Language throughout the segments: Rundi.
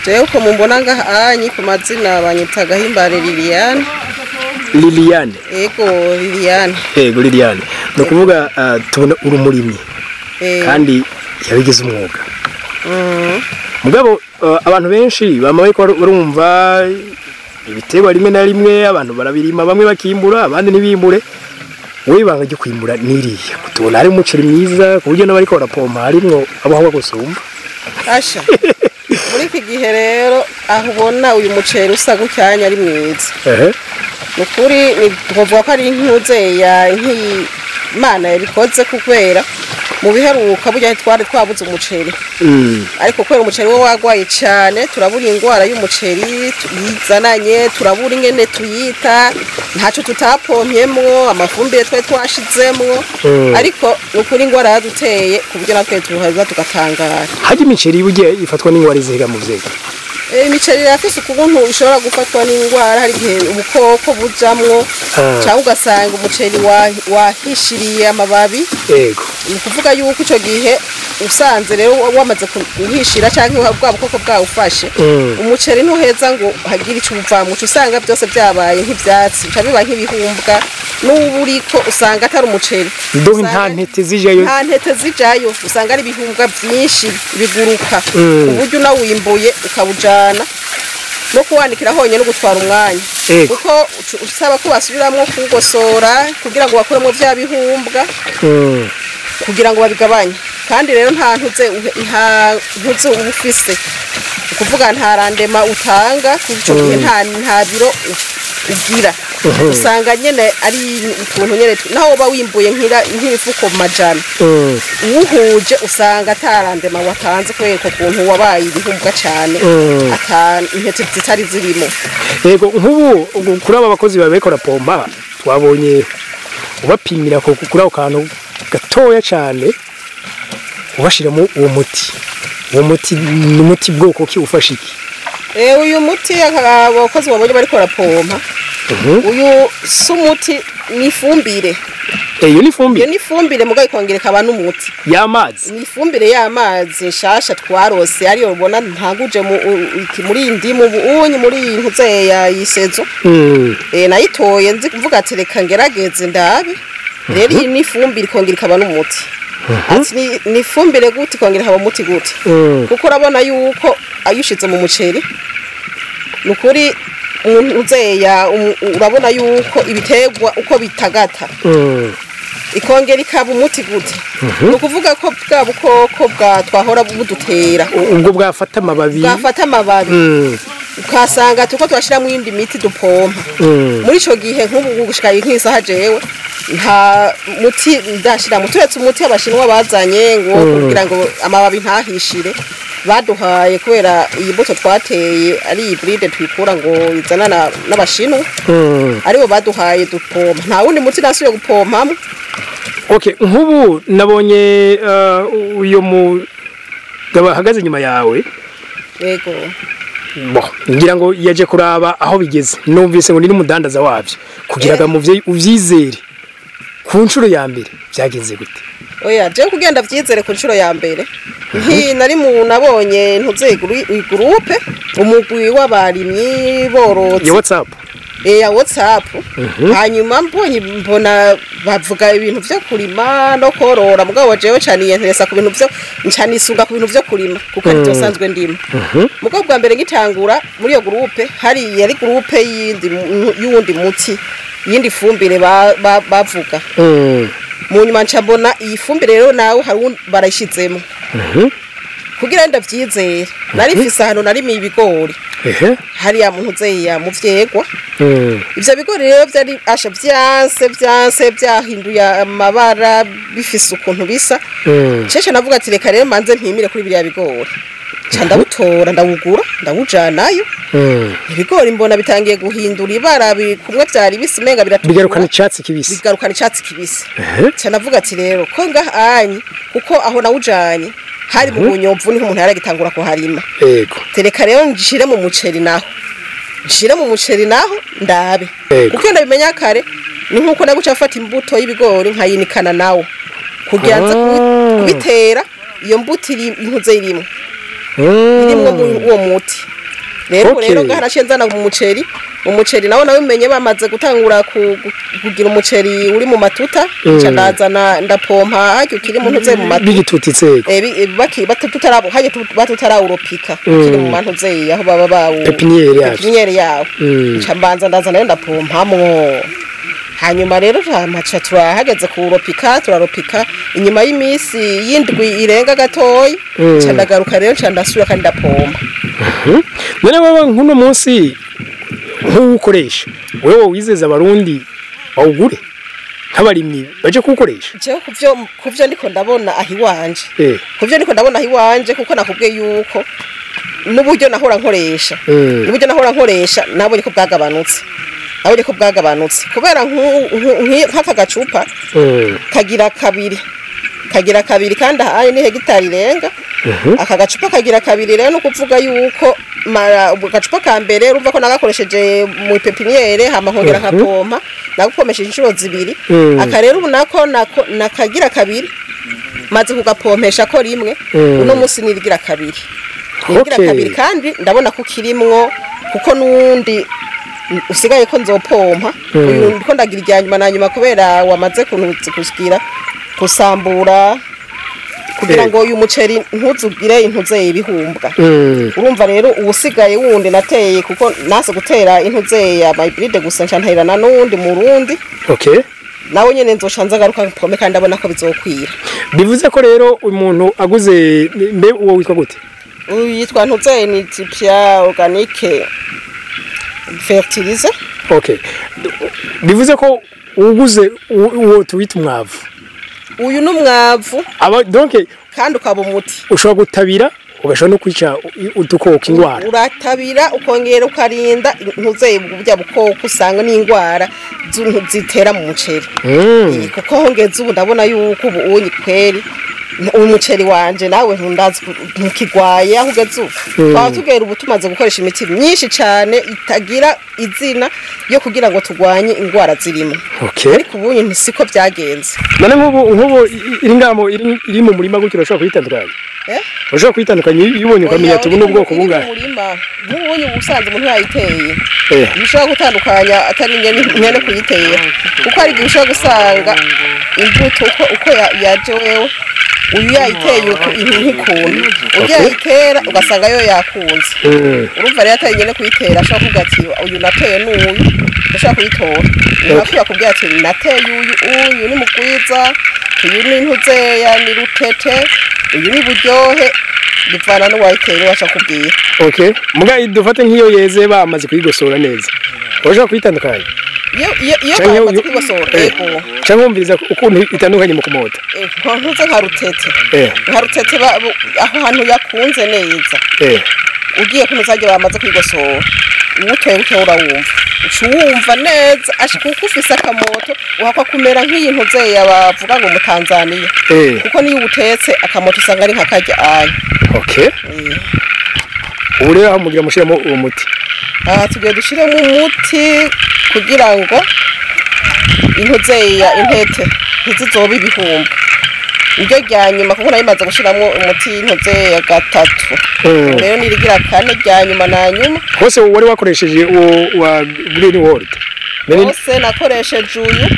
Jewe uko mumbona ngaha anyi ku mazina banyita Gahimbare Liliane. Liliane. Ego Liliane. Ego Liliane. No kuvuga tubona uri umurimyi. Kandi yabigize umwuga. Mugabo abantu benshi bama bariko barumva ibiterwa rimwe na rimwe abantu barabirima bamwe bakimbura abandi ntibimbure. Wewe ibanga ryo kwimbura niriya kutubona ari umuceri mwiza ku buryo n'abariko barapompa harimwo abaho gusumba. Asha. Muri iki gihe rero aho ubona uyu muceri usa gucyanya ari mwiza. Nukuri ni twovuga ko ari intuzeya nk'Imana yabikoze kukwera mu biheruka burya twari twabuze umuceri. Ariko kwera umuceri wo wagwaye cyane turabura ingwara y'umuceri yizananye turabura ingene tuyita ntaco tutapompyemwo amafumbire twari twashizemwo. Ariko nukuri ingwara yaduteye ku buryo natwe tuhaza tugatangara. Haje imiceri bugiye ifatwa n'ingwara iziga mu vyega. Imiceri irafise ukuntu ishobora gufatwa n'ingwara hari igihe ubukoko bujamwo cyangwa ugasanga umuceri wahishiriye amababi. Yego. Ni kuvuga yuko ico gihe usanze rero wamaze kuhishira cyangwa bwa bukoko bwawufashe umuceri ntuheza ngo hagire ico uvamwo usanga byose byabaye nk'ivyatsi bica biba nk'ibihumbwa n'uburiko usanga atari umuceri. Ndo nta ntete zijayo. Nta ntete zijayo usanga ari ibihumbwa byinshi biguruka uburyo nawimbuye ukabujana no kuwanikira honyine no gutwara umwanya kuko usaba ko basubiramwo kugosora kugira ngo bakuremo vya bihumbwa kugira ngo babigabanye. Kandi rero nta ntuze ubufise kuvuga nta randema utanga kuco gihe nta biro ugira usanga nyene ari utuntu nyene naho uba wimbuye nk'imifuko majana uwuhuje usanga atarandema watanze kubera ko kuntu wabaye ibihumbwa cyane ata intete zitari zirimo. Yego nk'ubu kuri aba bakozi babekora pompa twabonye ubapimira ko kuri ako kantu gatoya cyane ubashiramo uwo muti. Uwo muti ni umuti bwoko ki ufasha iki? Uyu muti abakozi babonye bariko barapompa uyu si umuti ni ifumbire. Iyo ni ifumbire. Iyo ni ifumbire mugabo ikongera ikaba n'umuti. Y'amazi. Ni ifumbire y'amazi nshasha twarose ariyo ubona ntaguje muri indimu ubunyi muri ntuzeya yisezo. Nayitoye nzi kuvuga ati reka ngerageze ndabe. Rero iyi ni ifumbire ikongera ikaba n'umuti. Ati ni ifumbire gute ikongera ikaba umuti gute? Kuko urabona yuko ayushize mu muceri nukuri uzeya urabona yuko ibiterwa uko bitagata ikongera ikaba umuti gute? Nukuvuga ko bwa bukoko bwa twahora budutera ubwo bwafata amababi ukasanga tuko twashiramo indi miti dupompa muri ico gihe nk'ubu gushika nk'isaha jewe nta muti ndashira muturetse umuti abashinwa bazanye ngo kugira ngo amababi ntahishire baduhaye kubera iyi mbuto twateye ari hybride twikura ngo izana n'abashinwa aribo baduhaye dupompa nta wundi muti nasuye gupompamo. Okay, nk'ubu nabonye uyo mugabo ahagaze inyuma yawe. Yego. Bo, ngira ngo yaje kuraba aho bigeze numvise ngo ni n'umudandaza wabyo kugira ngo muvyeyi uvyizere ku nshuro ya mbere byagenze gute? Oya, je kugenda vyizere ku nshuro ya mbere nti nari mu nabonye ntuze groupe umugwi w'abarimyi borozi ya WhatsApp. Ya WhatsApp. Hanyuma mbonye mbona bavuga ibintu vyo kurima no korora mugabo jewe cyane yenteresa ku bintu vyo ncanisunga ku bintu vyo kurima kuko ari byo sanzwe ndimo. Mugabo bwa mbere ngitangura muri iyo groupe hari yari groupe yindi y'uwundi muti yindi fumbire bavuga. Mu nyuma ncabona iyi fumbire rero nawe hari barayishizemo. Kugira ndavyizere nari mfise ahantu narimiye ibigori. Hariya mu ntuzeya mu vyegwa. Ivyo bigori rero vyari asha vyanse byahinduye amabara bifise ukuntu bisa. Cece navuga ati reka rero manze mpimire kuri biriya bigori. Ca ndabutora ndawugura ndawujanayo. Ibigori mbona bitangiye guhindura ibara kumwe vyari bisi menga biratukura. Bigarukana icatsi kibisi. Bigarukana icatsi kibisi. Ca navuga ati rero ko ngahanyi kuko aho nawujanye hari mu bunyomvu niho umuntu yaragitangura kuharima. Yego. Tereka rero nshire mu muceri naho. Nshire mu muceri naho ndabe. Kuko ndabimenya kare ni nkuko naguca afata imbuto y'ibigori nkayinikana nawo. Kugira nza kubitera iyo mbuto iri intuze irimo. Irimwo uwo muti. Rero rero ngaharashe nzana mu muceri, umuceri nawo nawe umenye bamaze gutangura kugira umuceri uri mu matuta, nca ndazana ndapompa harya ukiri mu ntuze mu matuta. Bigitutitse. Baki batutarabo harya batutarawuropika ukiri mu mantuze aho baba bawo. Pépinière yawo. Nca mbanza ndazana rero ndapompamwo. Hanyuma rero tamaca turahageze kuropika, turaropika inyuma y'imisi y'indwi irenga gatoyi, nca ndagaruka rero nca ndasubira kandi ndapompa. None wewe nkuno munsi nkuwukoresha wewe wizeza abarundi bawugure nk'abarimyi baje kuwukoresha? Jewe kuvyo ndiko ndabona ahiwanje, kuvyo ndiko ndabona ahiwanje, kuko nakubwiye yuko n'uburyo nahora nkoresha, n'uburyo nahora nkoresha nabonye ko bwagabanutse, nabonye ko bwagabanutse kubera nk'aka gacupa kagira kabiri, kagira kabiri kandi ahaye ni hegitari irenga. Aka gacupa kagira kabiri rero no kuvuga yuko gacupa ka mbere urumva ko nagakoresheje mu pépinière hama nkongera nkapompa, nagupomesheje inshuro zibiri. Aka rero ubu nako nakagira kabiri maze kugapompesha ko rimwe, uno munsi nirigira kabiri, nirigira kabiri kandi ndabona ko kirimwo, kuko nundi usigaye ko nzopompa uyu ndiko ndagira irya nyuma na nyuma kubera wamaze kushikira kusambura kugira ngo uyu muceri ntuzugire intuze ibihumbwa. Urumva rero ubusigaye wundi nateye, kuko nase gutera intuze ya hybride gusa nca nterana n'uwundi murundi. Nawe nyene nzosha nzagaruka mpome kandi ndabona ko bizokwira. Bivuze ko rero umuntu aguze mbe uwo witwa gute? Uyu yitwa ntuze ni Tipia organique fertilizer. Bivuze ko uguze uwo tuwita umwavu. Uyu n'umwavu. Aba donc kandi ukaba umuti. Ushobora gutabira ugashobora no kwica udukoko ingwara. Uratabira ukongera ukarinda ntuze burya bukoko usanga n'ingwara zitera mu muceri. Kuko hongeze ubu ndabona yuko ubu unyi kweri umuceri wanje nawe ntundazi ntukigwaye aho ugeze ubu. Twatugera ubu tumaze gukoresha imiti myinshi cyane itagira izina yo kugira ngo tugwanye ingwara zirimo. Ariko ubu siko byagenze. None nk'ubu iri ngamo iri mu murima gutyo urashobora kuyitandukanya? Urashobora kuyitandukanya iyo ubonye ukamenya ati ubu ni ubwoko bungahe? Nk'ubunye ubusanzwe umuntu yayiteye. Ushobora gutandukanya atari nyene kuyitera. Kuko hari igihe ushobora gusanga imbuto uko yaje wewe uyu yayiteye ntikunde, uyu yayitera ugasanga yo yakunze. Urumva rero atari nyene kuyitera ashobora kuvuga ati uyu nateye n'uyu, ashobora kuyitora. Nakwiye kubwira ati nateye uyu, uyu ni mugwiza, uyu ni ntuzeya, ni rutete, uyu ni buryohe, bivana n'uwayiteye wacha kubwira. Muga dufate nk'iyo yeze bamaze kuyigosora neza, urashobora kuyitandukanya? Iyo bamaze kuyigosora, yego. Cyangwa wumviriza ukuntu itandukanye mu kumota? Ntuze nka rutete. Nka rutete aho hantu yakunze neza. Ugiye kunoza bamaze kuyigosora, uwutoye gutyo urawumva. Ucuwumva neza ashika uko ufise akamoto uhakwa kumera nk'iyi ntuze yabavuga ngo mu Tanzania. Kuko niyo utetse akamoto usanga ari nka karya aya. Ubu rero aho mugira mushiramo uwo muti. Tugiye dushiremo umuti kugira ngo intuze ya intete ntizizobe ibihumbwa. Iryo rya nyuma kuko nayimaze gushiramo umuti intuze ya gatatu. Rero nirigira kane rya nyuma na nyuma. Hose wari wakoresheje uwo wa Green World? Hose nakoresheje uyu.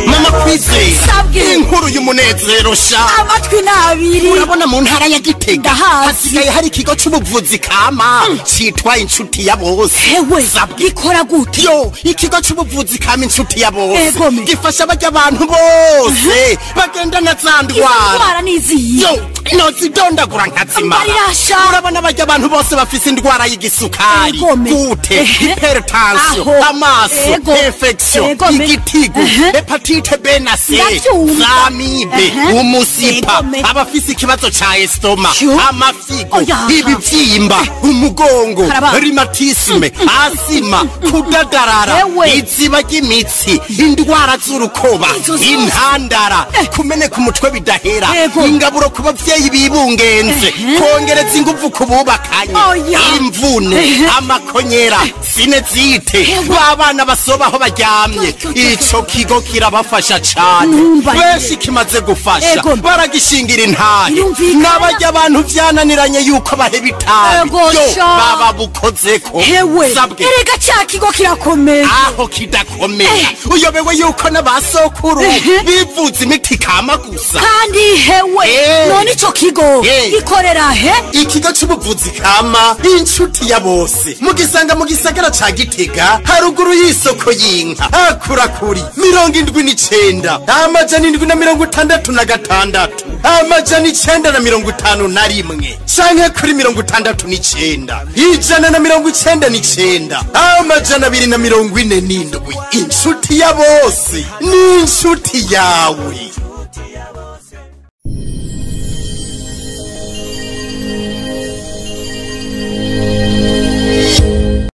Mama Kwizera, inkuru y'umunezero sha. Amatwi nabiri. Urabona mu ntara ya Gitega hasigaye hari ikigo c'ubuvuzi kama citwa Inshuti ya Bose. Hewe, gikora gute? Yo, ikigo c'ubuvuzi kama Inshuti ya Bose gifasha barya abantu bose bagendana za ndwara. Indwara niziyi? Yo, nozidondagura nkazimara. Urabona barya abantu bose bafise indwara y'igisukari, gute, hypertension, amaso, infection, igitigu, hepatite B na C, zamibe, umusipa, abafise ikibazo ca estoma, amafyigo, ibivyimba, umugongo, rhumatisme, asima, kudadarara, iziba ry'imitsi, indwara z'urukoba, intandara, kumeneka umutwe bidahera, ingaburo ku bavyeyi bibungenze, kongereza inguvu ku bubakanye, imvune, amakonyera, sinezite, babana basoba aho baryamye, Ico kigo kirabafasha cane. Benshi kimaze gufasha baragishingira intahe, n'abarya abantu vyananiranye yuko baheba itabi yo baba bukozeko. Erega ca kigo kirakomeye. Aho kidakomeye uyobewe yuko n'abasokuru bivuza imiti kama gusa. Kandi hewe none ico kigo gikorera he? Ikigo c'ubuvuzi kama Inshuti ya Bose mugisanga mu gisagara ca Gitega, haruguru y'isoko y'inka, akurakuri 79 766 951 canke kuri 69 199 247. Inshuti ya bose ni inshuti yawe.